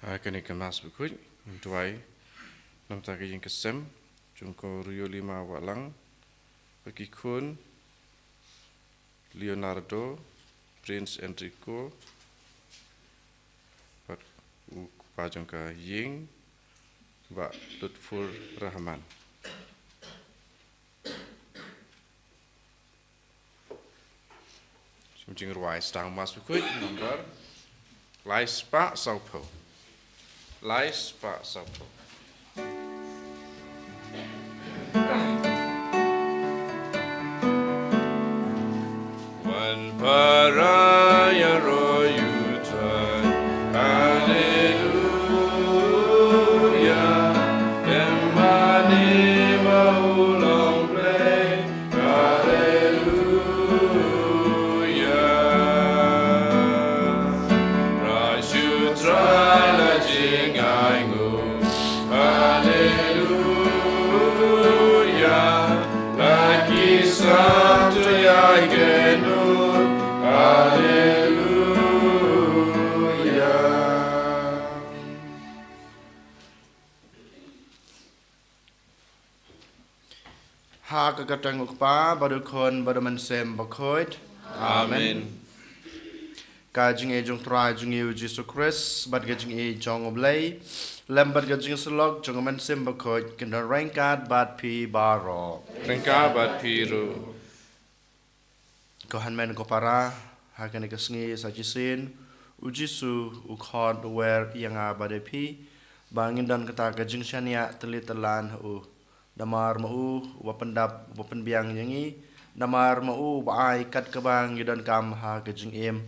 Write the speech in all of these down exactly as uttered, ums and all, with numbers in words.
Ha kane ka Mass bakhuid, ngan duwai namar ka ïing ka sem jong ko Riolima Wahlang, bad ki khun Leonardo, Prince Enrico, bad u kpa jong ka ïing, Bah Lutfur Rahman. Sum jingrwai sdang Mass bakhuid number lai spah sawphew. Lai spah sawphew. Wan para ïaroh ïa U Trai. Haleluya. Em mane ba u long Blei. Haleluya. Trai shu trai la jingainguh. Haleluya. La ki saint to ïa kynduh. Haleluya. Ha ka kyrteng U Kpa, bad U Khun, bad U Mynsiem Bakhuid. Amen. Amen. Ka jingïeit jong U Trai jong ngi U Jisu Khrist, bad ka jingïeit jong U Blei, lem bad ka jingïasyllok jong U Mynsiem Bakhuid, kin don ryngkat bad phi baroh. Ryngkat bad phi ruh. Ko hynmen ko para, ha kane ka sngi sa shisien, U Jisu, u khot, u wer ïa nga bad ïa phi, ba ngin don kata ka jingshaniah tylli tyllan ha u. Namar ma u, uba pyndap, uba pynbiang ïa ngi, namar ma u, uba ai kat kaba ngi donkam ha ka jingim.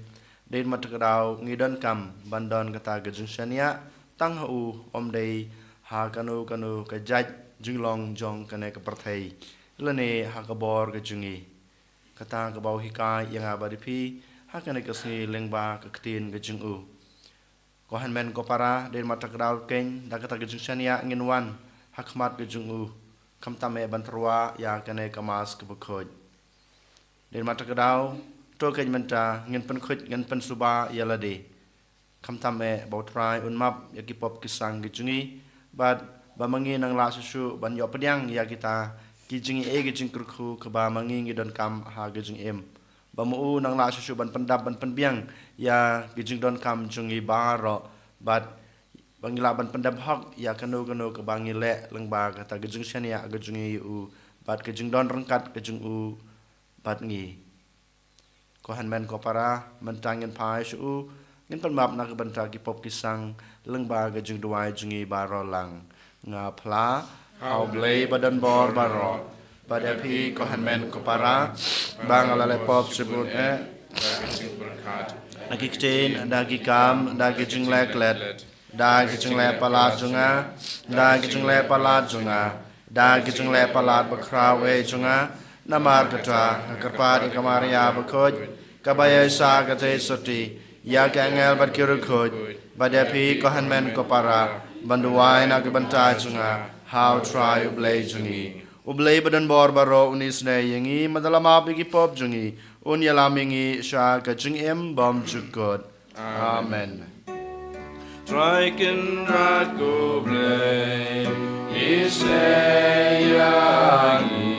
Dei namar kata ka daw, ngi donkam, ban don kata ka jingshaniah, tang ha u, ym dei, ha kano kano ka jait, jinglong jong kane ka pyrthei. Lane ha ka bor ka jong ngi. Kata kaba u hikai ïa nga bad ïa phi, ha kane ka sngi lyngba ka ktien ka jong u. Ko hynmen ko para, dei namar kata ka daw keiñ, da kata ka jingshaniah ngin wan, ha khmat ka jong u. Khamtam eh ban tyrwa, ïa kane ka Mass kaba khuid. Dei namar kata ka daw, to keiñ mynta, ngin pynkhuid, ngin pynsuba, ïa lade. Khamtam eh ba U Trai un map ïa ki pop ki sang ki jong ngi, bad ba ma ngi nang lah shuh shuh ban ïoh pdiang ïa kita ki jingïeit ki jingkyrkhu kaba ma ngi ngi donkam ha ka jingim. Ba ma u nang lah shuh shuh ban pyndap ban pynbiang ïa ki jingdonkam jong ngi baroh, bad ba ngi lah ban pyndep hok ïa kano kano kaba ngi leh lyngba kata ka jingshaniah ka jong ngi ïa u, bad ka jingdon ryngkat ka jong u bad ngi. Ko hynmen ko para, mynta ngin phai sha u, ngin pan map na ka bynta ki pop ki sang, lyngba ka jingduwai jong ngi baroh lang. Nga phla, ha U Blei ba don bor baroh. Bad ïa phi ko hynmen ko para, ba nga la leh pop shibun eh. Da ki ktien, da ki kam, da ki jingleh klet. Da ki jingleh palat jong nga, da ki jingleh palat jong nga, da ki jingleh palat bakhraw eh jong nga, namar kata, nga kyrpad ïa ka Maria bakhuid, kaba ïaishah katei shuti, ïa ki angel bad ki riewkhuid, bad ïa phi ko hynmen ko para, ban duwai na ka bynta jong nga, ha U Trai U Blei jong ngi. U Blei ba don bor baroh un isynei ïa ngi, mynta la map ïa ki pop jong ngi, un ïalam ïa ngi, sha ka jingim bymjukut. Amen. Trai Kynrad ko Blei, isynei ïa ngi.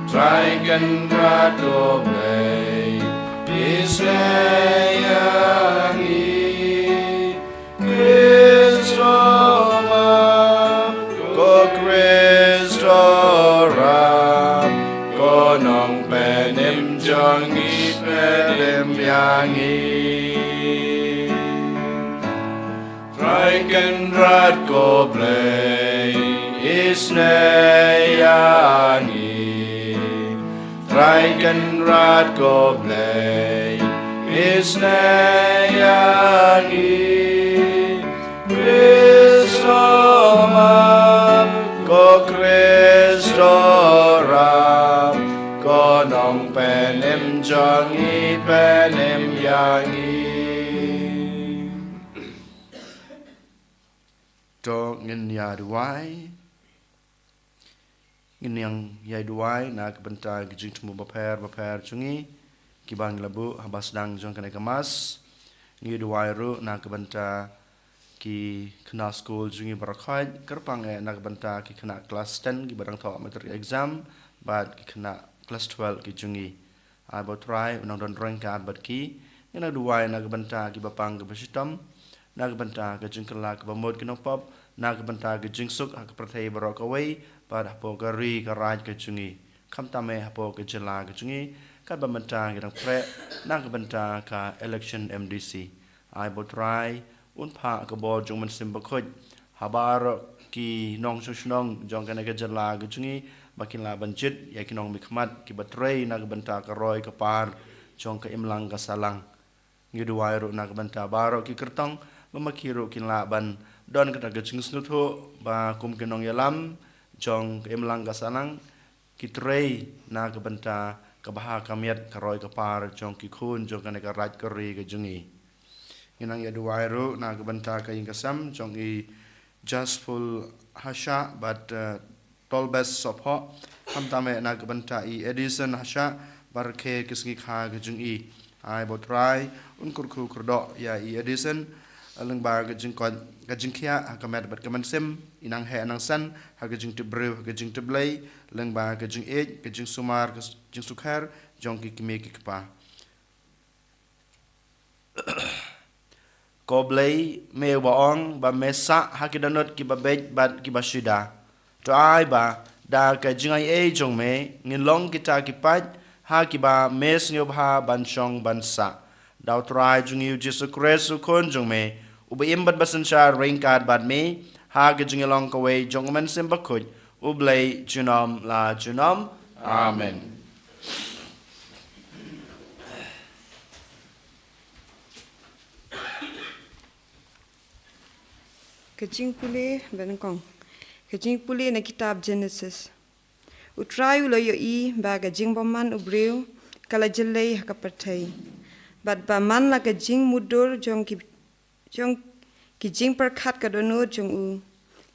Trai Kynrad ko Blei, isynei ïa ngi. Khrist to map, ko Khrist to rap, ko Nongpynim jong ngi pynim ïa ngi. Trai Kynrad ko Blei, isynei ïa ngi. Trai Kynrad ko Blei, isynei ïa ngi. Khrist to map, ko Khrist to rap, ko Nongpynim jong ngi pynim ïa ngi. To ngin ïa duwai. Ngin ïa duwai na ka bynta ki jingthmu bapher bapher jong ngi kiba ngi la buh haba sdang jong kane ka Mass. Ngi duwai ruh na ka bynta ki khynnah skul jong ngi baroh khoit, kyrpang eh na ka bynta ki khynnah klas ten kiba dang thoh matric exam, bad ki khynnah klas twelve ki jong ngi. Ai ba U Trai un nang don ryngkat bad ki. Ngi nang duwai na ka bynta kiba pang kiba shitom, na ka bynta ka jingkylla kaba mut ki nongpop, na ka bynta ka jingsuk ha ka pyrthei baroh kawei, bad hapoh ka ri ka raij ka jong ngi, khamtam eh hapoh ka jylla ka jong ngi, katba mynta ngi dang treh na ka bynta ka election M D C. Ai ba U Trai un phah ka bor jong U Mynsiem Bakhuid ha baroh ki nongshong shnong jong kane ka jylla ka jong ngi, ba kin lah ban jied ïa ki nongmihkhmat kiba trei na ka bynta ka roi ka par jong ka imlang ka sahlang. Ngi duwai ruh na ka bynta baroh ki kyrtong, ba ma ki ruh kin lah ban don kata ka jingsngewthuh ba kum ki nongïalam jong ka imlang ka sahlang, ki trei na ka bynta ka bha ka miat, ka roi ka par jong ki khun jong kane ka raij ka ri ka jong ngi. Ngi nang ïa duwai ruh na ka bynta ka ïing ka sem jong i Jasful Hashah bad, eh, Tolbes Sophoh, khamtam eh na ka bynta i Edison Hashah, ba rkhie ki sngi kha ka jong i. Ai ba U Trai un kyrkhu kyrdoh ïa i Edison, lyngba ka jingkoit ka jingkhiah ha ka met bad ka mynsiem, i nang heh nang san ha ka jingtip briew ha ka jingtip Blei, lyngba ka jingïeit, ka jingsumar, ka s-, jingsukher jong ki kmie ki kpa. Ko Blei, me uba ong ba me sah ha ki dohnud kiba beit bad kiba shuwa. To ai ba da ka jingaiei jong me ngin long kita ki paid ha kiba me sngewbha ban shong ban sah. Da U Trai jong ngi U Jisu Khrist U Khun jong me, uba im bad ba synshar ryngkat bad me ha ka jingïalong kawei jong U Mynsiem Bakhuid, U Blei junom la junom. Amen. Ka jingpule ba nyngkong. Ka jingpule na kitab Genesis. U Trai u la ïohi ba ka jingbymman u briew ka la jyllei ha ka pyrthei, bad ba man la ka jingmutdur jong ki, jong ki jingpyrkhat ka dohnud jong u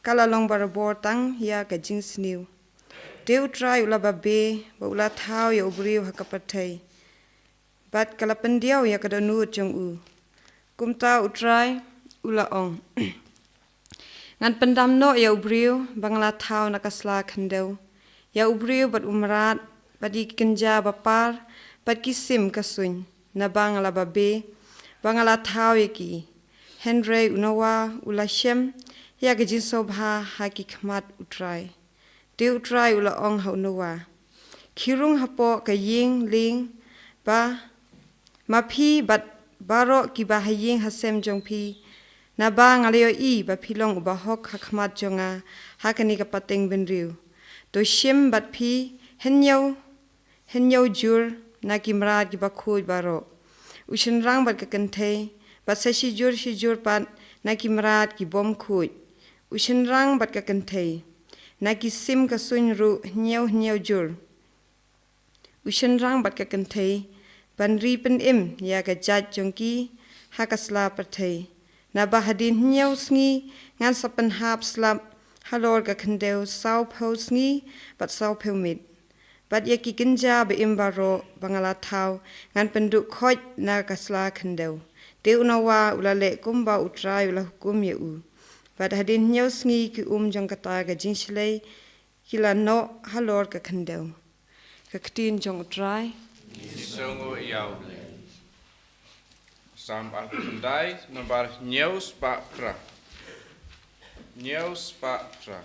ka la long barabor tang ïa ka jingsniew. Te U Trai u la babe ba u la thaw ïa u briew ha ka pyrthei, bad ka la pyndiaw ïa ka dohnud jong u. Kumta U Trai u la ong, ngan pyndam noh ïa u briew ba nga la thaw na ka sla khyndew, ïa u briew bad u mrad, bad ïa ki kynja ba par, bad ki sim ka suiñ, naba nga la babe ba nga la thaw ïa ki. Hynrei u Noah u la shem ïa ka jingsngewbha ha ki khmat U Trai. Te U Trai u la ong ha u Noah, khie rung hapoh ka ïing lieng ba ma phi bad baroh kiba ha ïing ha sem jong phi, naba nga la ïohi ba phi long uba hok ha khmat jong nga ha kane ka pateng bynriew. To shim bad phi hynñiew, hynñiew jur na ki mrad kiba khuid baroh, u shynrang bad ka kynthei, bad sa shi jur shi jur pat na ki mrad ki bym khuid, u shynrang bad ka kynthei, na ki sim ka suiñ ruh hynñiew hynñiew jur, u shynrang bad ka kynthei, ban ri pynim ïa ka jait jong ki ha ka sla pyrthei. Naba hadien hynñiew sngi ngan sa pynhap slap halor ka khyndew sawphew sngi bad sawphew miet. Bad ïa ki kynja ba im baroh ba nga la thaw ngan pynduh khoit na ka sla khyndew. Te u Noah u la leh kumba U Trai u la hukum ïa u. Bad hadien hynñiew sngi ki um jong kata ka jingshlei ki la noh halor ka khyndew. Ka ktien jong U Trai. Ngi sngewnguh ïa U Blei. Salm arphew khyndai, nambar hynñiew spah phra. Hynñiew spah phra.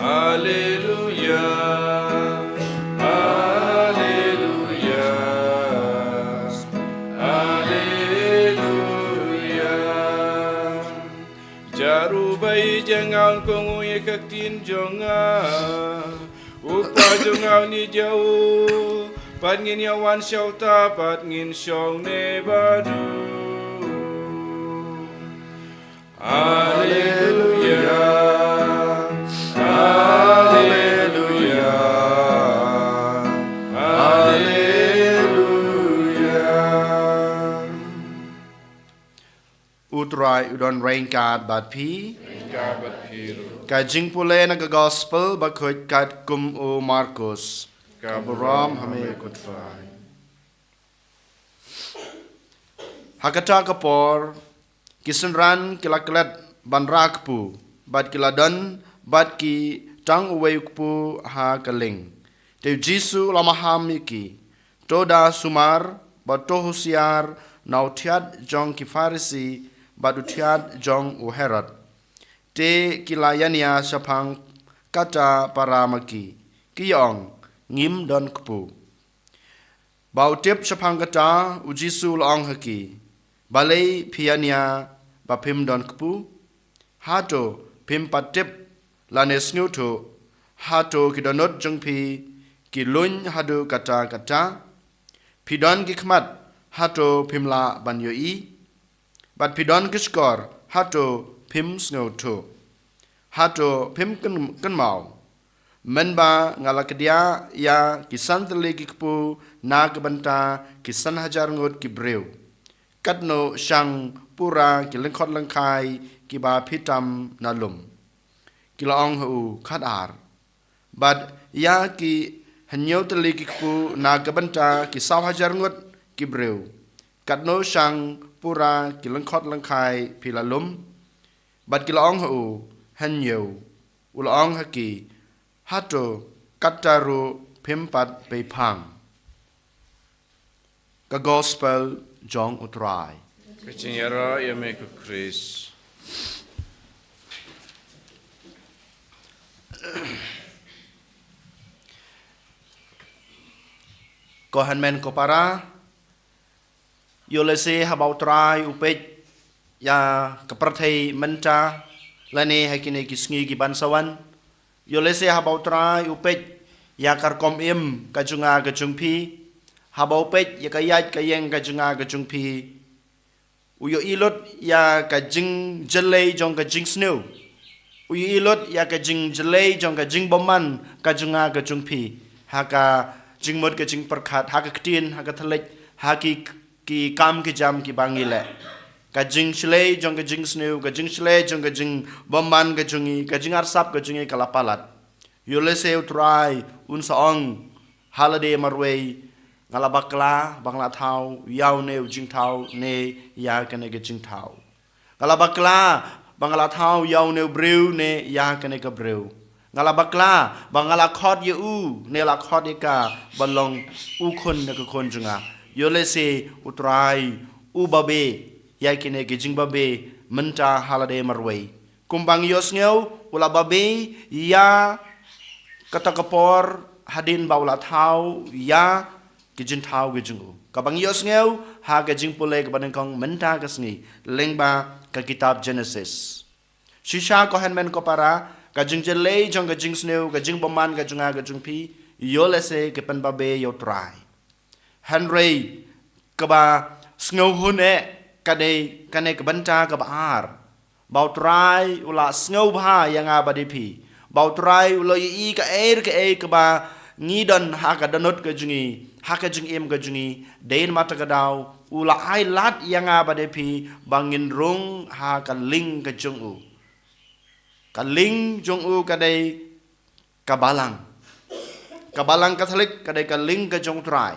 Alleluia, alleluia, alleluia. Jaru bai jangaun kong u ïa ka ktien jong nga. U pa jong nga u ni jau, pat ngin ïa wan sha uta, pat ngin shong ne badu. Alleluia, alleluia, alleluia. U Trai u don ryngkat bad phi. Ryngkat bad phi ruh. Ka jingpule na ka gospel bakhuid katkum u Markus. Ka burom ha me ko Trai. Ha kata ka por, ki synran ki la klet ban rah kpu, bad ki la don bad ki tang uwei u kpu ha ka lieng. Te u Jisu u la maham ïa ki, to da sumar bad to husiar na u thiat jong ki Pharisi bad u thiat jong u Herod. Te ki la ïania shaphang kata para ma ki, ki ïa ong, ngim don kpu. Ba u tip shaphang kata, u Jisu u la ong ha ki, balei phi ïania ba phim don kpu? Hato phim pat tip lane sngewthuh, hato ki dohnud jong phi ki luin haduh katta katta? Phi don ki khmat, hato phim lah ban ïohi? Bad phi don ki shkor, hato phim sngewthuh? Hato phim kyn-, kynmaw? Mynba nga la kdiah ïa ki san tylli ki kpu na ka bynta ki san hajar ngut ki briew, katno shang pura ki lyngkhot lyngkhai kiba phi tam na lum? Ki la ong ha u, khatar. Bad ïa ki hynñiew tylli ki kpu na ka bynta ki saw hajar ngut ki briew, katno shang pura ki lyngkhot lyngkhai phi la lum? Bad ki la ong ha u, hynñiew. U la ong ha ki, hato katta ruh phim pat pei phang? Ka gospel jong u Trai. Ka jingïarap ïa me ko Khrist. Ko hynmen ko para, ïoh lehse haba u Trai u peit ïa ka pyrthei mynta, lane ha kine ki sngi ki ban sa wan. Ïoh lehse haba u Trai u peit ïa ka rukom im ka jong nga ka jong phi, haba u peit ïa ka ïaid ka ïeng ka jong nga ka jong phi, u ïohi lut ïa ka jingjyllei jong ka jingsniew. U ïohi lut ïa ka jingjyllei jong ka jingbymman ka jong nga ka jong phi, ha ka jingmut ka jingpyrkhat, ha ka ktien, ha ka thylliej, ha ki, ki kam ki jam kiba ngi leh. Ka jingshlei jong ka jingsniew, ka jingshlei jong ka jingbymman ka jong ngi, ka jingarsap ka jong ngi ka la palat. Ïoh lehse u Trai un sa ong ha lade marwei, nga la bakla ba nga la thaw ïa une u jingthaw ne ïa kane ka jingthaw. Nga la bakla ba nga la thaw ïa une u briew ne ïa kane ka briew. Nga la bakla ba nga la khot ïa u ne la khot ïa ka ban long u khun ne ka khun jong nga. Ïoh lehse u Trai u babe ïa kine ki jingbabe mynta ha lade marwei. Kumba ngi ïohsngew, u la babe ïa kata ka por hadien ba u la thaw ïa ki jingthaw ki jong u. Kaba ngi ïohsngew ha ka jingpule kaba nyngkong mynta ka sngi, lyngba ka kitab Genesis. Shisha ko hynmen ko para, ka jingjyllei jong ka jingsniew, ka jingbymman ka jong nga ka jong phi, ïoh lehse ki pynbabe ïa u Trai. Hynrei kaba sngewhun eh ka dei kane ka bynta kaba ar, ba U Trai u la sngewbha ïa nga bad ïa phi, ba U Trai u la ïohi kaei kaei kaba ngi don ha ka dohnud ka jong ngi, ha ka jingim ka jong ngi. Dei namar kata ka daw u la ai lad ïa nga bad ïa phi ba ngin rung ha ka lieng ka jong u. Ka lieng jong u ka dei ka balang. Ka balang Katholik ka dei ka lieng ka jong U Trai.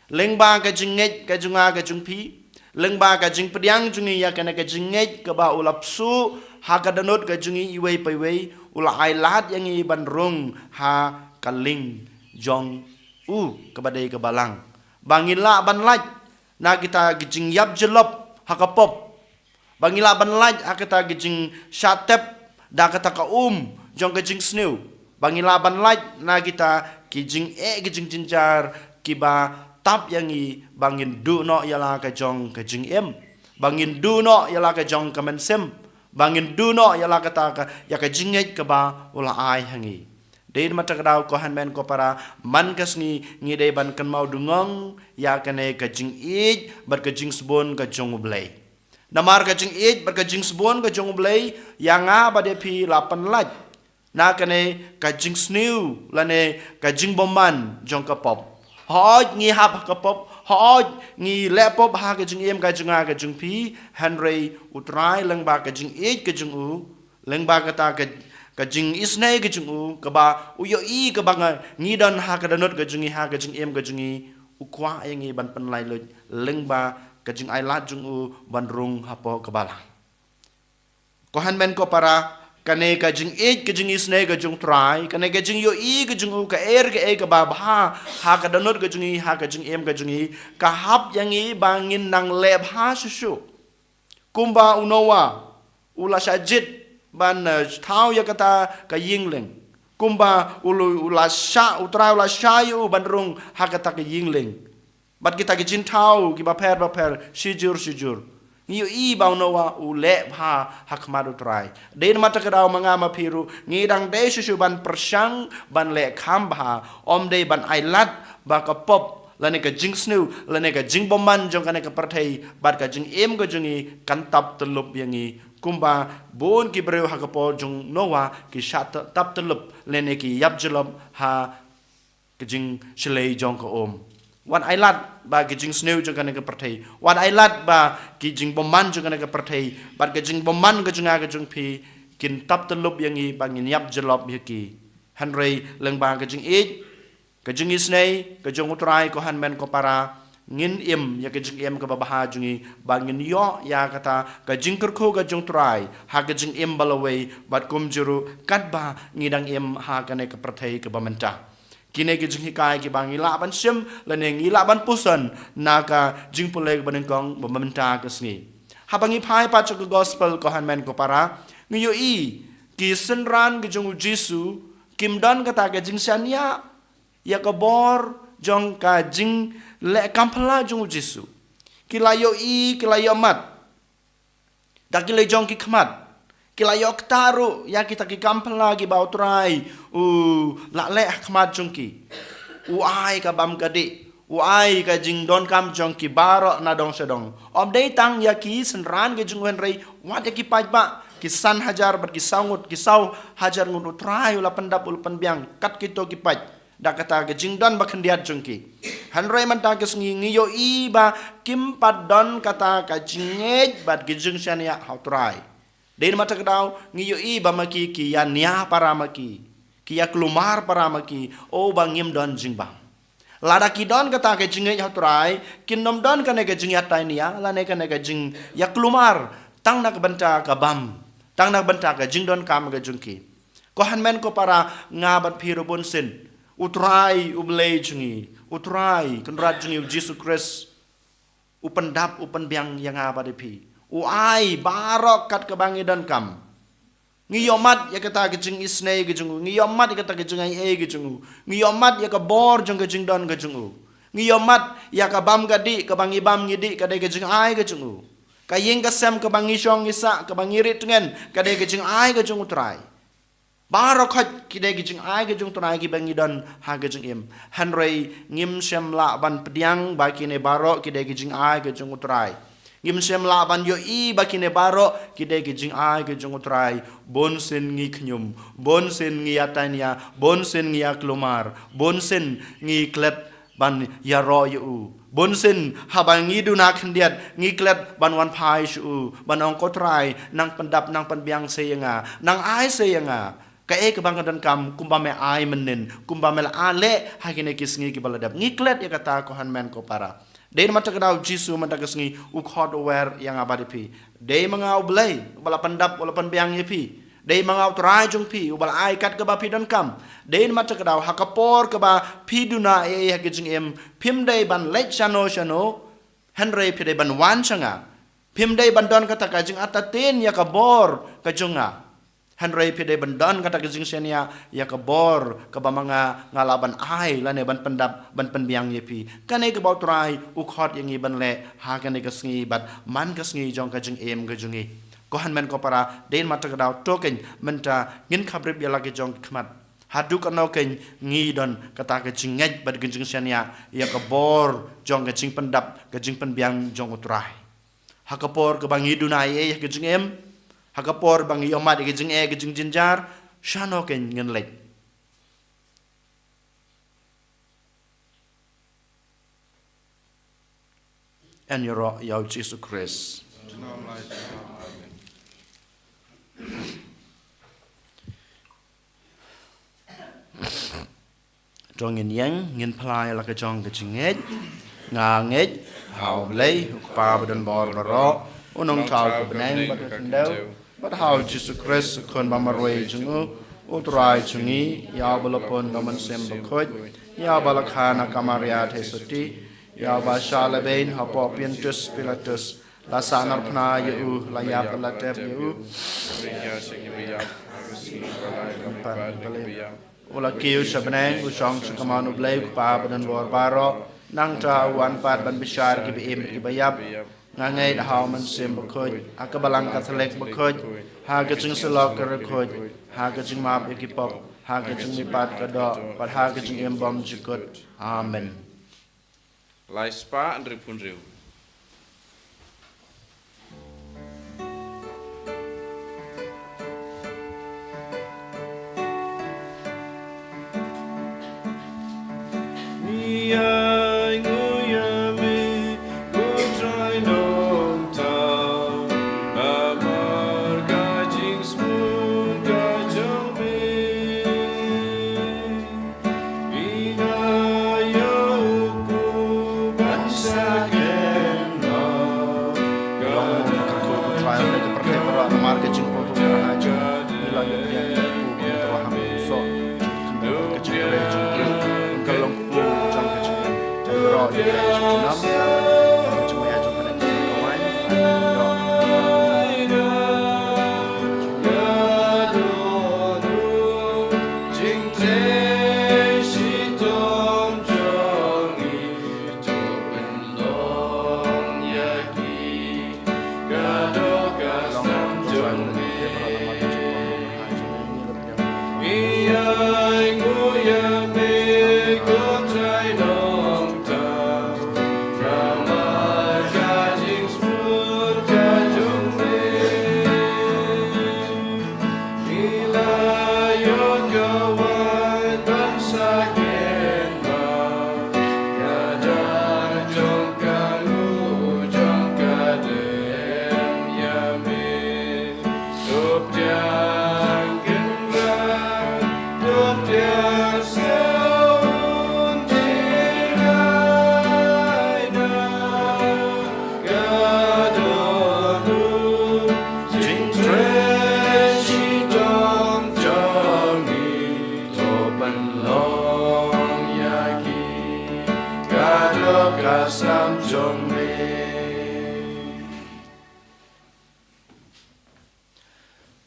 Lyngba ka jingngeit ka jong nga ka jong phi, lyngba ka jingpdiang jong ngi ïa kane ka jingngeit kaba u la pynsuh ha ka dohnud ka jong ngi iwei pa iwei, u la ai lad ïa ngi ban rung ha ka lieng jong u kaba dei ka balang, ba ngin lah ban lait na kita ki jingïap jyllop ha ka pop, ba ngi lah ban lait ha kata ki jingshah tep da kata ka um jong ka jingsniew, ba ngi lah ban lait na kita ki jingeh ki jingjynjar kiba tap ïa ngi, ba ngin duh noh ïa la ka jong ka jingim, ba ngin duh noh ïa la ka jong ka mynsiem, ba ngin duh noh ïa la kata ka, ïa ka jingngeit kaba u la ai ha ngi. Dei namar kata ka daw ko hynmen ko para, man ka sngi ngi dei ban kynmaw dungong ïa kane ka jingïeit bad ka jingsbun ka jong U Blei. Namar ka jingïeit bad ka jingsbun ka jong U Blei ïa nga bad ïa phi la pynlait na kane ka jingsniew lane ka jingbymman jong ka pop. Hooid ngi hap ha ka pop, hooid ngi leh pop ha ka jingim ka jong nga ka jong phi, hynrei U Trai lyngba ka jingïeit ka jong u, lyngba kata ka, ka jingisynei ka jong u, kaba u ïohi kaba nga, ngi don ha ka dohnud ka jong ngi, ha ka jingim ka jong ngi, u kwah ïa ngi ban pynlait lut lyngba ka jingai lad jong u ban rung hapoh ka balang. Ko hynmen ko para, kane ka jingïeit ka jingisynei ka jong U Trai, kane ka jingïohi ka jong u kaei kaei kaba bha ha ka dohnud ka jong ngi, ha ka jingim ka jong ngi, ka hap ïa ngi ba ngin nang leh bha shuh shuh. Kumba u Noah u la shah jied ban, eh, thaw ïa kata ka ïing lieng. Kumba u lu-, u la shah, U Trai u la shah ïa u ban rung ha kata ka ïing lieng. Bad kita ki jingthaw kiba pher bapher, shijur shijur. Ngi ïohi ba u Noah u leh bha ha khmat U Trai. Dei namar kata ka daw ma nga ma phi ruh ngi dang dei shuh shuh ban pyrshang ban leh kham bha, ym dei ban ai lad ba ka pop lane ka jingsniew lane ka jingbymman jong kane ka pyrthei bad ka jingim ka jong ngi kan tap tyllup ïa ngi. Kumba bun ki briew ha ka por jong Noah ki shah t-, tap tyllup lane ki ïap jyllop ha ka jingshlei jong ka um. Wat ai lad ba ki jingsniew jong kane ka pyrthei, wat ai lad ba ki jingbymman jong kane ka pyrthei bad ka jingbymman ka jong nga ka jong phi kin tap tyllup ïa ngi ba ngin ïap jyllop ïa ki. Hynrei lyngba ka jingïeit, ka jingisynei ka jong U Trai ko hynmen ko para, ngin im ïa ka jingim kaba bha jong ngi ba ngin ïoh ïa kata ka jingkyrkhu ka jong U Trai ha ka jingim ba lawei bad kumjuh ruh katba ngi dang im ha kane ka pyrthei kaba mynta. Kine ki jinghikai kiba ngi lah ban shim lane ngi lah ban puson na ka jingpule kaba nyngkong ba mynta ka sngi. Haba ngi phai pat sha ka gospel ko hynmen ko para, ngi ïohi ki synran ki jong U Jisu kim don kata ka jingshaniah ïa ka bor jong ka jingleh kam phylla jong U Jisu. Ki la ïohi, ki la ïohmad da ki lajong ki khmat, ki la ïoh ktah ruh ïa kita ki kam phylla kiba U Trai u la leh ha khmat jong ki. U ai ka bam ka dih, u ai ka jingdonkam jong ki baroh na dong sha dong. Ym dei tang ïa ki synran ki jong u hynrei wat ïa ki paidbah ki san hajar bad ki saw ngut, ki saw hajar ngut U Trai u la pyndap, u la pynbiang kat kito ki paid da kata ka jingdon ba khyndiat jong ki. Hynrei mynta ka sngi ngi ïohi ba kim pat don kata ka jingngeit bad ka jingshaniah ha U Trai. Dei namar kata ka daw ngi ïohi ba ma ki ki ïa nia para ma ki, ki ïa kulmar para ma ki, oh ba ngim don jingbam. Lada ki don kata ka jingngeit ha U Trai kin ym don kane ka jingïatai nia lane kane ka jingïakulmar tang na ka bynta ka bam, tang na ka bynta ka jingdonkam ka jong ki. Ko hynmen ko para, nga bad phi ruh bunsien U Trai U Blei jong ngi, U Trai Kynrad jong ngi U Jisu Khrist u pyndap, u pynbiang ïa nga bad ïa phi. U ai baroh kat kaba ngi donkam. Ngi ïohmad ïa kata ka jingisynei ka jong u, ngi ïohmad ïa kata ka jingai ei ka jong u, ngi ïohmad ïa ka bor jong ka jingdon ka jong u, ngi ïohmad ïa ka bam ka dih, kaba ngi bam ngi dih ka dei ka jingai ka jong u. Ka ïing ka sem kaba ngi shong ngi sah, kaba ngi rieh tngen ka dei ka jingai ka jong U Trai. Baroh khoit ki dei ki jingai ka jong U Trai kiba ngi don ha ka jingim. Hynrei ngim shym lah ban pdiang ba kine baroh ki dei ki jingai ka jong U Trai. Ngim shym lah ban ïohi ba kine baroh ki dei ki jingai ka jong U Trai. Bunsien ngi khñium, bunsien ngi ïatainia, bunsien ngi ïaklumar, bunsien ngi klet ban ïaroh ïa u. Bunsien haba ngi duna khyndiat ngi klet ban wan phai sha u, ban ong, Ko Trai, nang pyndap, nang pynbiang sa ïa nga, nang ai sa ïa nga kaei kaba nga donkam, kumba me ai mynnin, kumba me la leh ha kine ki sngi kiba la dep. Ngi klet ïa kata, ko hynmen ko para. Dei namar kata ka daw U Jisu mynta ka sngi u khot u wer ïa nga bad ïa phi. Dei ma nga U Blei uba la pyndap, uba la pynbiang ïa phi. Dei ma nga U Trai jong phi uba la ai kat kaba phi donkam. Dei namar kata ka daw ha ka por kaba phi duna ei ei ha ka jingim, phim dei ban leit shano shano, hynrei phi dei ban wan sha nga. Phim dei ban don kata ka jingartatien ïa ka bor ka jong nga. Hynrei phi dei ban don kata ka jingshaniah ïa ka bor kaba ma nga nga lah ban ai lane ban pyndap, ban pynbiang ïa phi. Kane kaba U Trai u khot ïa ngi ban leh ha kane ka sngi bad man ka sngi jong ka jingim ka jong ngi. Ko hynmen ko para, dei namar kata ka daw to keiñ mynta ngin khaprip ïa la ki jong ki khmat. Haduh katno keiñ ngi don kata ka jingngeit bad ka jingshaniah ïa ka bor jong ka jingpyndap, ka jingpynbiang jong U Trai. Ha ka por kaba ngi duna ei ei ha ka jingim, ha ka por ba ngi ïohmad ïa ka jingeh, ka jingjynjar, shano keiñ ngin leit? Yn ïaroh ïa U Jisu Khrist. To ngin ïeng, ngin phla ïa la ka jong ka jingngeit. Nga ngeit ha U Blei, U Kpa ba don bor baroh, U Nongthaw ka bneng bad ka khyndew, bad ha U Jisu Khrist, U Khun ba marwei jong u, U Trai jong ngi, ïa uba la pun da U Mynsiem Bakhuid, ïa uba la kha na ka Maria Theisotti, ïa uba shah lehbeiñ hapoh Pontius Pilatus, la sahnarphna ïa u, la ïap, la tep ïa u. U la kiew sha bneng, u shong sha kamon U Blei U Kpa ba don bor baroh. Nangta u wan pat ban bishar kiba im, kiba ïap. Nga ngeit ha U Mynsiem Bakhuid, ha ka Balang Katholik bakhuid, ha ka jingsyllok ka riewkhuid, ha ka jingmap ïa ki pop, ha ka jingmihpat ka doh, bad ha ka jingim bymjukut. Amen. Lai spah hynriewphew hynriew.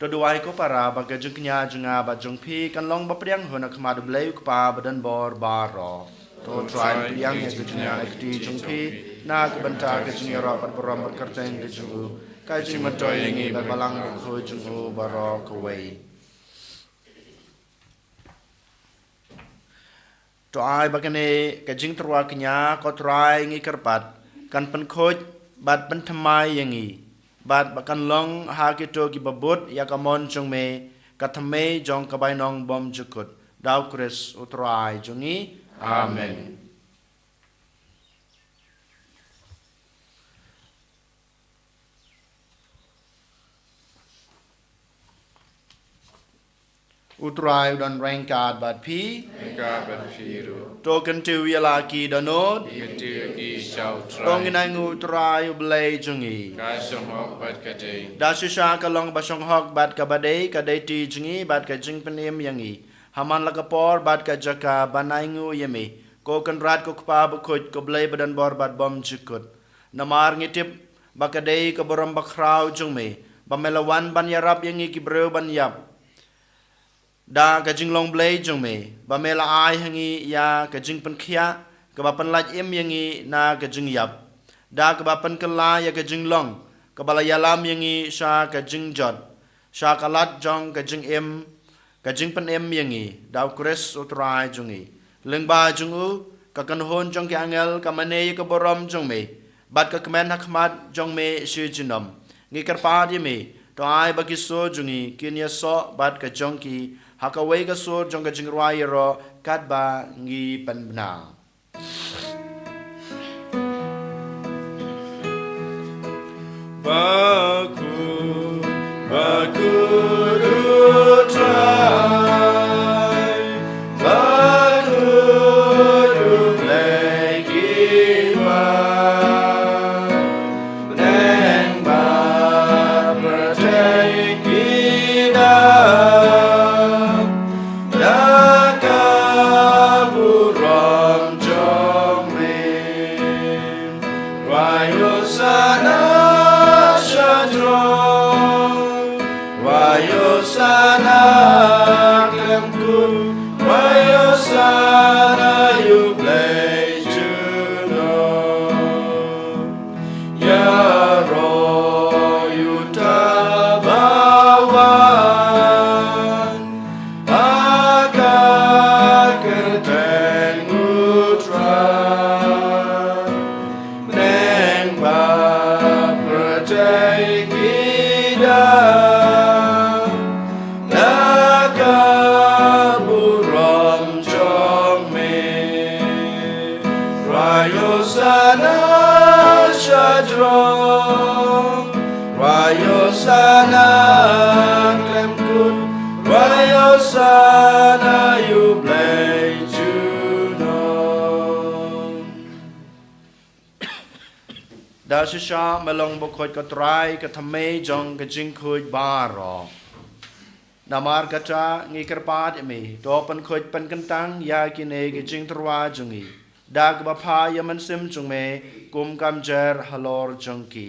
To duwai ko para ba ka jingkñia jong nga bad jong phi kan long ba pdiang hun ha khmat U Blei U Kpa ba don bor baroh. To Trai pdiang ïa ka jingïaid kti jong phi na ka bynta ka jingïaroh bad burom bad kyrteng ka jong u. Ka jingmyntoi ïa ngi bad Balang Bakhuid jong u baroh kawei. To ai ba kane ka jingtyrwa kñia, ko Trai, ngi kyrpad, kan pynkhuid bad pynthymmai ïa ngi, bad ba kan long ha kito kiba bud ïa ka mon jong me, ka thymmei jong ka bainong bymjukut. Da U Khrist U Trai jong ngi. Amen. Amen. U Trai u don ryngkat bad phi. Ryngkat bad phi ruh. To kyntiew ïa la ki dohnud. Kyntiew ïa ki sha U Trai. To ngin ainguh U Trai U Blei jong ngi. Ka shong hok bad ka dei. Da shisha ka long ba shong hok bad kaba dei, ka dei ti jong ngi bad ka jingpynim ïa ngi ha man la ka por bad ka jaka ban ainguh ïa me, ko Kynrad, ko Kpa bakhuid, ko Blei badonbor bad bymjukut. Namar ngi tip ba ka dei ka burom bakhraw jong me ba me la wan ban ïarap ïa ngi ki briew ban ïap da ka jinglong Blei jong me, ba me la ai ha ngi ïa ka jingpynkhiah kaba pynlait im ïa ngi na ka jingïap, da kaba pynkylla ïa ka jinglong kaba la ïalam ïa ngi sha ka jingjot, sha ka lad jong ka jingim, ka jingpynim ïa ngi, da U Khrist U Trai jong ngi. Lyngba jong u, ka kynhun jong ki angel ka mane ïa ka burom jong me, bad ka kmen ha khmat jong me shi junom. Ngi kyrpad ïa me, to ai ba ki sur jong ngi kin ïasoh bad ka jong ki ha kawei ka sur jong ka jingrwai ïaroh, katba ngi pynbna. Bakhuid, bakhuid U Trai, bakhuid U Blei ki bymman, bneng bad pyrthei ki dap da ka burom jong me. Rwai Hosana sha jrong, rwai Hosana khlem kut, rwai Hosana ïa U Blei junom. Ïaroh ïa uta ba wan ha ka kyrteng U Trai. Bneng bad pyrthei ki dap da ka burom jong me. Rwai Hosana sha jrong, rwai Hosana khlem kut, rwai Hosana ïa U Blei junom. Da shisha me long bakhuid ko Trai, ka thymmei jong ka jingkhuid baroh. Namar kata ngi kyrpad ïa me, to pynkhuid pynkyntang ïa kine ki jingtyrwa jong ngi da kaba phah ïa u Mynsiem jong me, kum ka mjer halor jong ki,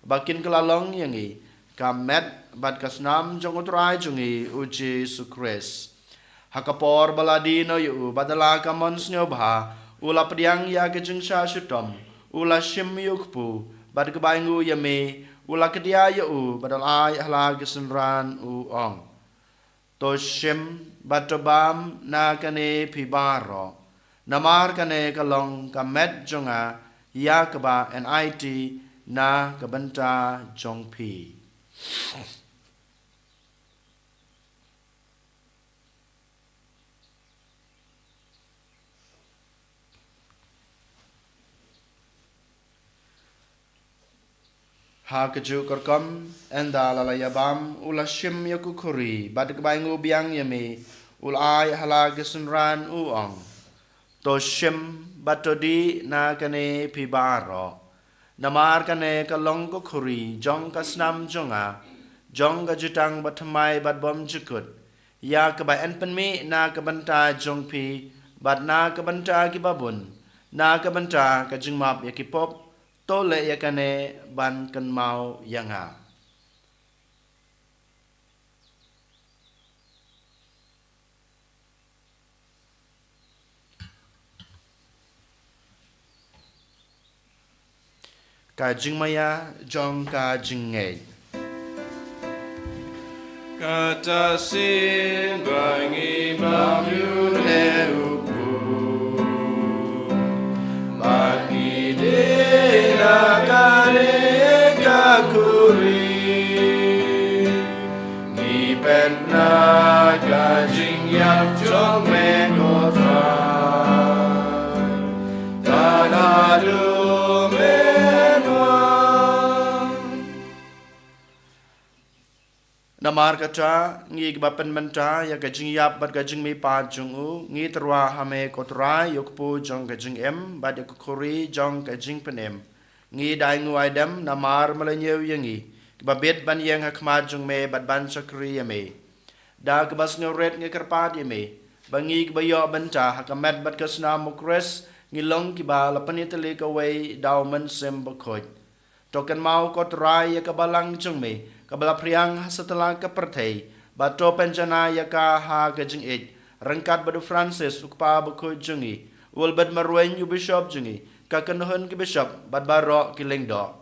ba kin kylla long ïa ngi ka met bad ka snam jong U Trai jong ngi U Jisu Khrist. Ha ka por ba la die noh ïa u, bad da la ka mon sngewbha u la pdiang ïa ka jingshah shitom, u la shim ïa u kpu, bad kaba ainguh ïa me u la kdiah ïa u, bad u la ai ha la ki synran, u ong: To shim bad to bam na kane phi baroh, namar kane ka long ka met jong nga ïa kaba enai ti na ka bynta jong phi. Ha kajuh ka rukom, ynda la la ïa bam, u la shim ïa ka khuri, bad kaba ainguh biang ïa me u la ai ha la ki synran, u ong: To shim bad to dih na kane phi baroh, namar kane ka long ka khuri jong ka snam jong nga, jong ka jutang bathymmai bad bymjukut, ïa kaba yn pynmih na ka bynta jong phi bad na ka bynta kiba bun, na ka bynta ka jingmap ïa ki pop. To leh ïa kane ban kynmaw ïa nga. Ka jingmaïa jong ka jingngeit. Kata shisien ba ngi bam ïa une u kpu, Namar kata, ngi kiba pynmynta ïa ka jingïap bad ka jingmihpat jong u, ngi tyrwa ha me ko Trai, ïa u kpu jong ka jingim bad ïa ka khuri jong ka jingpynim. Ngi da ai nguh ai dem namar me la ñiew ïa ngi, kiba bit ban ïeng ha khmat jong me bad ban shakri ïa me. Da kaba sngewrit ngi kyrpad ïa me ba ngi kiba ïoh bynta ha ka met bad ka snam u Khrist, ngi long kiba la pynïatylli kawei da u Mynsiem Bakhuid. To kynmaw ko Trai ïa ka balang jong me kaba la phriang ha satlak ka pyrthei, bad to pynjanai ïa ka ha ka jingïeit, ryngkat bad u Francis u kpa bakhuid jong ngi, u Albert Marwein u bishop jong ngi, ka kynhun ki bishop bad baroh ki lyngdoh.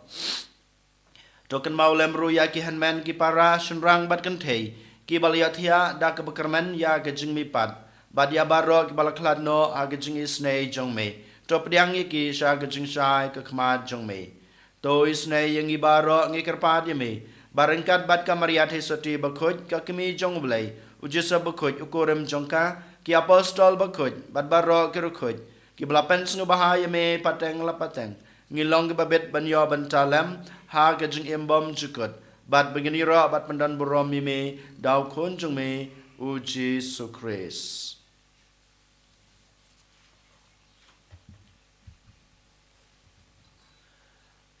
To kynmaw lem ruh ïa ki hynmen ki para shynrang bad kynthei kiba la ïathiah da kaba kyrmen ïa ka jingmihpat, bad ïa baroh kiba la khlad noh ha ka jingisynei jong me. To pdiang ïa ki sha ka jingshai ka khmat jong me. To isynei ïa ngi baroh, ngi kyrpad ïa me ba ryngkat bad ka Maria Theisotti bakhuid, ka kmie jong u Blei, u Joseph bakhuid u kurim jong ka, ki apostol bakhuid bad baroh ki riewkhuid kiba la pynsngewbha ïa me pateng la pateng, ngi long kiba bit ban ïoh bynta lem ha ka jingim bymjukut, bad ba ngin ïaroh bad pyndonburom ïa me da u Khun jong me, u Jisu Khrist.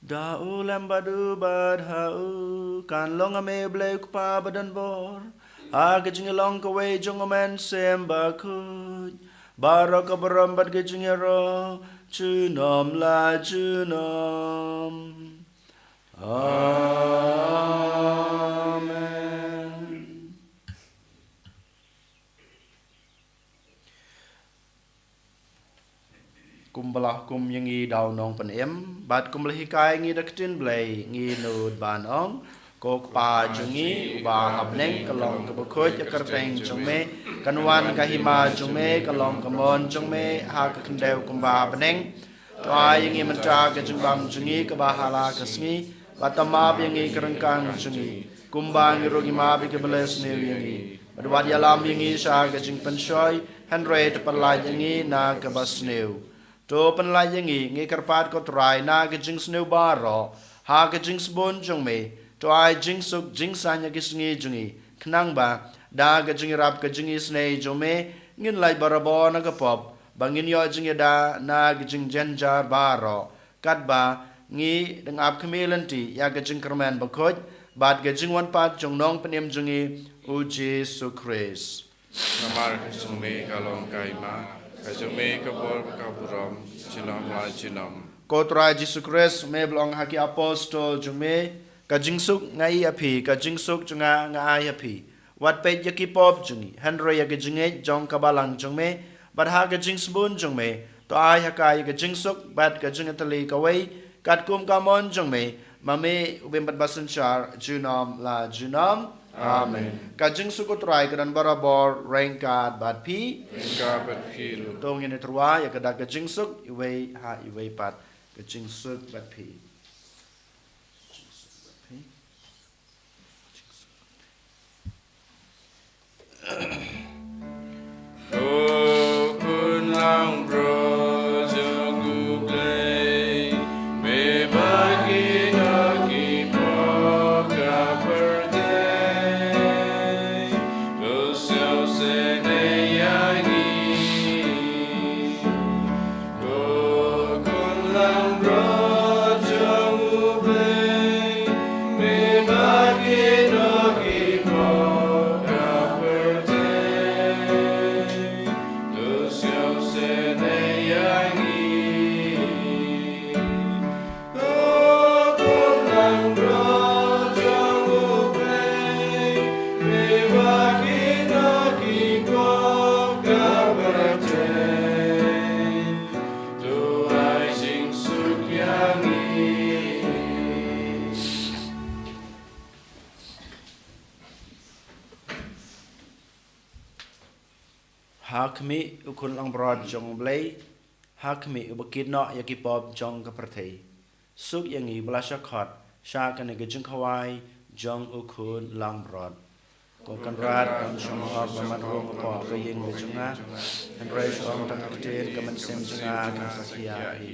Da u lem bad u bad ha u, kan long ha me u Blei u Kpa badonbor, ha ka jinglong kawei jong u Mynsiem Bakhuid, baroh ka burom bad ka jingïaroh junom la junom. Amen. Kumba la hukum ïa ngi da u Nongpynim, bad kumba la hikai ïa ngi da ka ktien Blei, ngi nud ban ong: Ko Kpa jong ngi uba ha bneng, ka long kaba khuid ïa ka kyrteng jong me, kan wan ka hima jong me, ka long ka mon jong me ha ka khyndew kumba ha bneng. To ai ïa ngi mynta ka jingbam jong ngi kaba ha la ka sngi, bad to map ïa ngi ka ryngkang jong ngi, kumba ngi ruh ngi map ïa kiba leh sniew ïa ngi. Bad wat ïalam ïa ngi sha ka jingpynshoi, hynrei to pynlait ïa ngi na kaba sniew. To pynlait ïa ngi, ngi kyrpad ko Trai, na ka jingsniew baroh, ha ka jingsbun jong me. To ai jingsuk jingsaiñ ïa ki sngi jong ngi, khnang ba da ka jingïarap ka jingisynei jong me, ngin lait barabor na ka pop, ba ngin ïoh jingïada na ka jingjynjar baroh, katba ngi dang ap khmih lynti ïa ka jingkyrmen bakhuid bad ka jingwan pat jong u Nongpynim jong ngi, u Jisu Khrist. Namar ka jong me ka long ka hima, ka jong me ka bor bad ka burom, junom la junom. Ko Trai Jisu Khrist, me ba la ong ha ki apostol jong me: Ka jingsuk nga ai ha phi, ka jingsuk jong nga nga ai ha phi. Wat peit ïa ki pop jong ngi, hynrei ïa ka jingngeit jong ka balang jong me, bad ha ka jingsbun jong me, to ai ha ka ïa ka jingsuk bad ka jingïatylli kawei, katkum ka mon jong me, ma me u bym pat ba synshar, junom la junom. Amen. Ka jingsuk u Trai ka don barabor ryngkat bad phi. Ryngkat bad phi ruh. To ngin ïatyrwa ïa ka da ka jingsuk, iwei ha iwei pat. Ka jingsuk bad phi. Ko Khun langbrot jong U Blei, me bad kino ki pop ka pyrthei, to sngewsynei ïa ngi. Ko Khun langbrot jong U Blei, me bad kino ki pop ka pyrthei, to sngewsynei ïa ngi. Ko Khun langbrot jong U Blei, me bad kino ki pop ka pyrthei, to ai jingsuk ïa ngi. Ha khmih u Khun langbrot jong U Blei, ha khmih uba kit noh ïa ki pop jong ka pyrthei. Suk ïa ngi ba la shah khot sha kane ka jingkhawai jong U Khun langbrot. Ko Kynrad, kam shym hok ba mat rung hapoh ka ïing ka jong nga, hynrei shu ong tang ka ktien, ka mynsiem jong nga kan sa khia hi.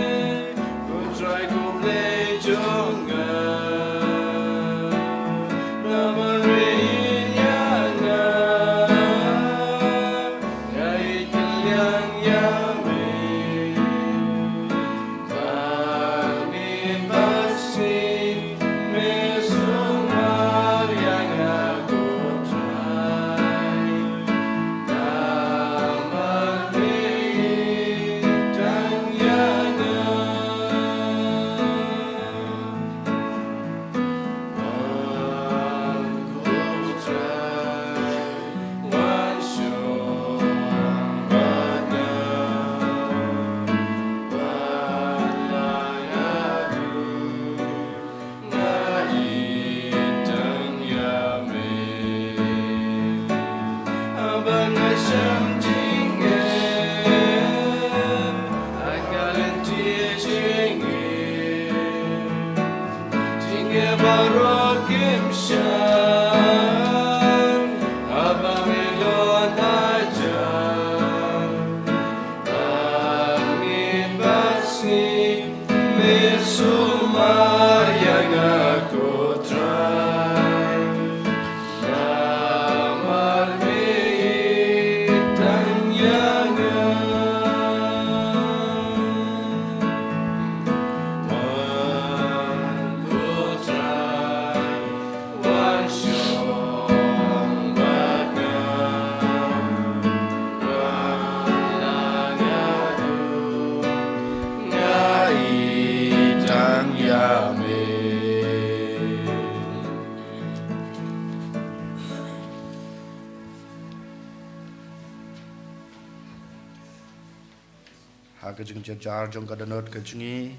Ha ka jingjynjar jong ka dohnud ka jong ngi,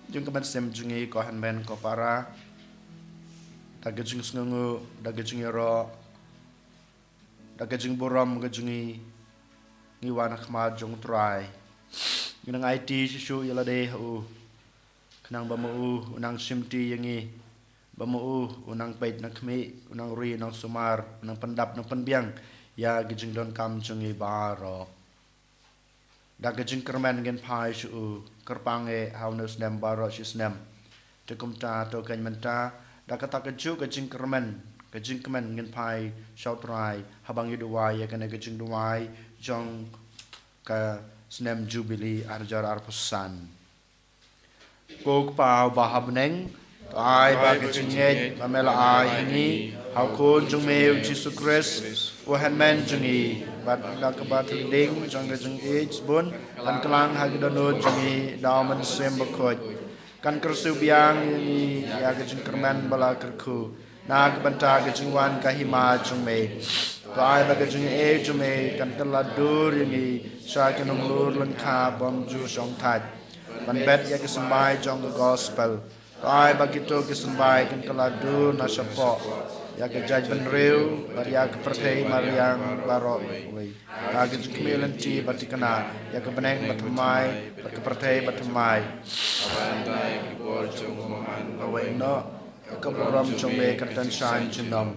jong ka mynsiem jong ngi, ko hynmen ko para, da ka jingsngewnguh, da ka jingïaroh, da ka jingburom ka jong ngi, ngi wan ha khmat jong U Trai. Ngi nang aiti shisha ïa lade ha u, khnang ba ma u u nang shimti ïa ngi, ba ma u u nang peit nang khmih, u nang ri nang sumar, u nang pyndap nang pynbiang ïa ka jingdonkam jong ngi baroh. Da ka jingkyrmen ngin phai sha u, kyrpang eh ha une u snem baroh shi snem. Te kumta to kane mynta, da kata kajuh ka jingkyrmen, ka jingkmen ngin phai sha U Trai, haba ngi duwai ïa kane ka jingduwai jong ka snem Jubili ar hajar arphew san. Ko Kpa uba ha bneng, to ai ba ka jingngeit ba me la ai ha ngi ha u Khun jong me U Jisu Khrist, u hynmen jong ngi, bad da kaba thylliej jong ka jingïeit bun, kan kylla ha ka dohnud jong ngi da u Mynsiem Bakhuid, kan kyrsiew biang ïa ngi ïa ka jingkyrmen ba la kyrkhu na ka bynta ka jingwan ka hima jong me. To ai ba ka jingaiei jong me kan kylla dur ïa ngi sha ki nonglur lyngkha bym ju shong thait, ban bet ïa ki symbai jong ka gospel. To ai ba kito ki symbai kan kylla dur na shapoh ïa ka jaitbynriew bad ïa ka pyrthei mariang baroh kawei, ha ka jingkhmih lynti ba thikna, ïa ka bneng ba thymmai bad ka pyrthei ba thymmai. Haba ïa ki bor jong u Maman ba weng noh, ka burom jong me kan tan shaiñ junom.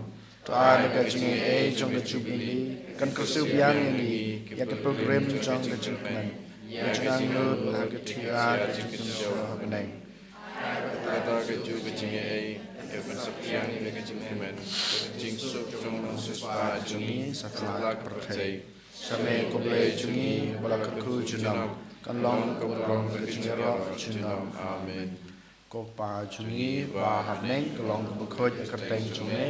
To ai ba ka jingaiei jong ka Jubili kan kyrsiew biang ïa ngi ïa ka pilgrim jong ka jingkmen, ka jingangnud ha ka thiah ka jingkynshew ha bneng. Kata kajuh ka jingaiei ka pynsaphriang ïa ka jingkmen, ka jingsuk jong u nongsiewspah jong ngi satlak pyrthei. Sha me ko Blei jong ngi ba la kyrkhu junom, kan long ka burom ka jingïaroh junom. Amen. Ko Kpa jong ngi ba ha bneng, ka long kaba khuid ka kyrteng jong me.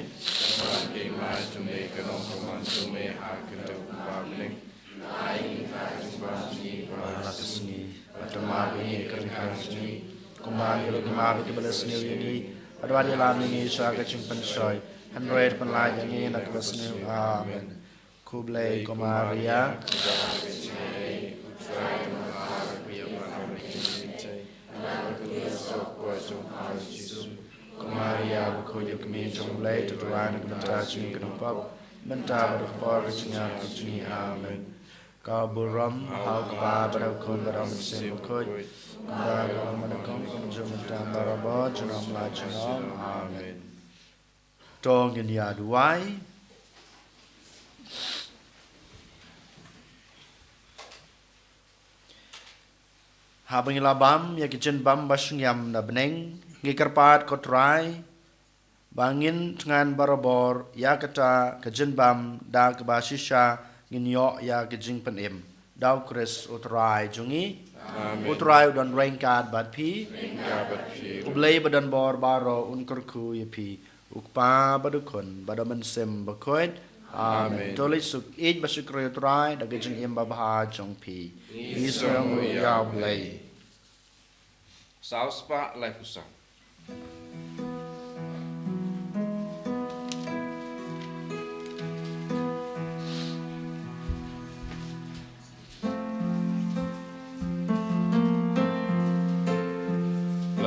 Ka mon ka hima jong me, ka long ka mon jong me ha ka kyrteng ba ha bneng. Ai ïa ngi ka jingpynbna jong ngi ba ha la ka sngi, bad to map ïa ngi ka ryngkang jong ngi, kumba ngi ruh ngi map ïa kiba la sniew ïa ngi. Bad wat ïalam ïa ngi sha ka jingpynshoi, hynrei pynlait ïa ngi na kaba sniew. Amen. Khublei ko Maria. Ko Maria bakhuid, ïa ka kmie jong U Blei, to duwai na ka bynta jong ngi ki nongpop, mynta bad ha ka por ka jingïap ka jong ngi. Amen. Ka burom ha U Kpa bad ha U Khun bad ha U Mynsiem Bakhuid, kumba ka long mynnyngkong, kumjuh mynta, barabor, junom la junom. Amen. To ngin ïa duwai. Haba ngi la bam ïa ka jingbam ba shngaiñ na bneng, ngi kyrpad ko Trai ba ngin thngan barabor ïa kata ka jingbam da kaba shisha ngin ïoh ïa ka jingpynim da U Khrist U Trai jong ngi. Amen. U Trai u don ryngkat bad phi. Ryngkat bad phi. U Blei ba don bor baroh un kyrkhu ïa phi. U Kpa bad U Khun bad U Mynsiem Bakhuid. Amen. Amen. To leit suk ïeit ba shakri ïa U Trai da ka jingim babha jong phi. Ngi sngewnguh ïa U Blei. Saw spah laiphew saw.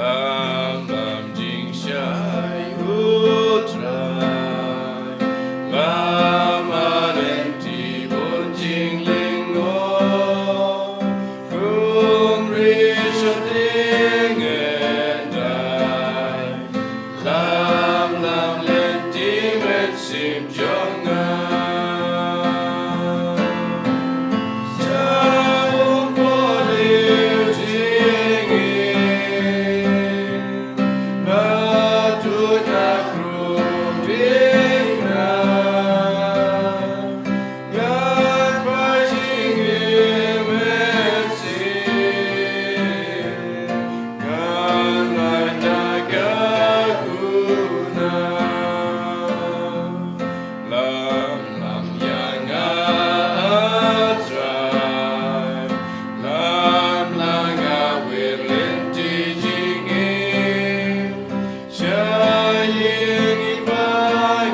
Lam lam jingshai U Trai, lam lynti bun jinglyngngoh, khun ri shading ngendai, lam lam lynti mynsiem jong nga. Lam lam ïa nga, A Trai, lam lam nga, wir lynti jingim, sha ïing i ba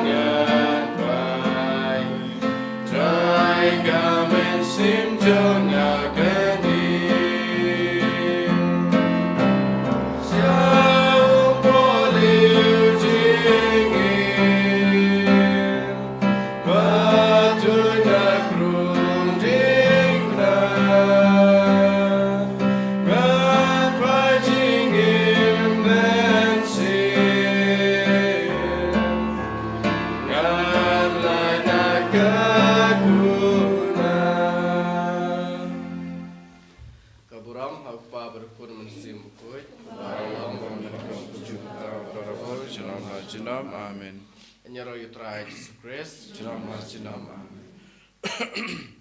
ngan pai, Trai, ka mynsiem jong nga kane. Trai Jisu Khrist, junom ha junom. Amen.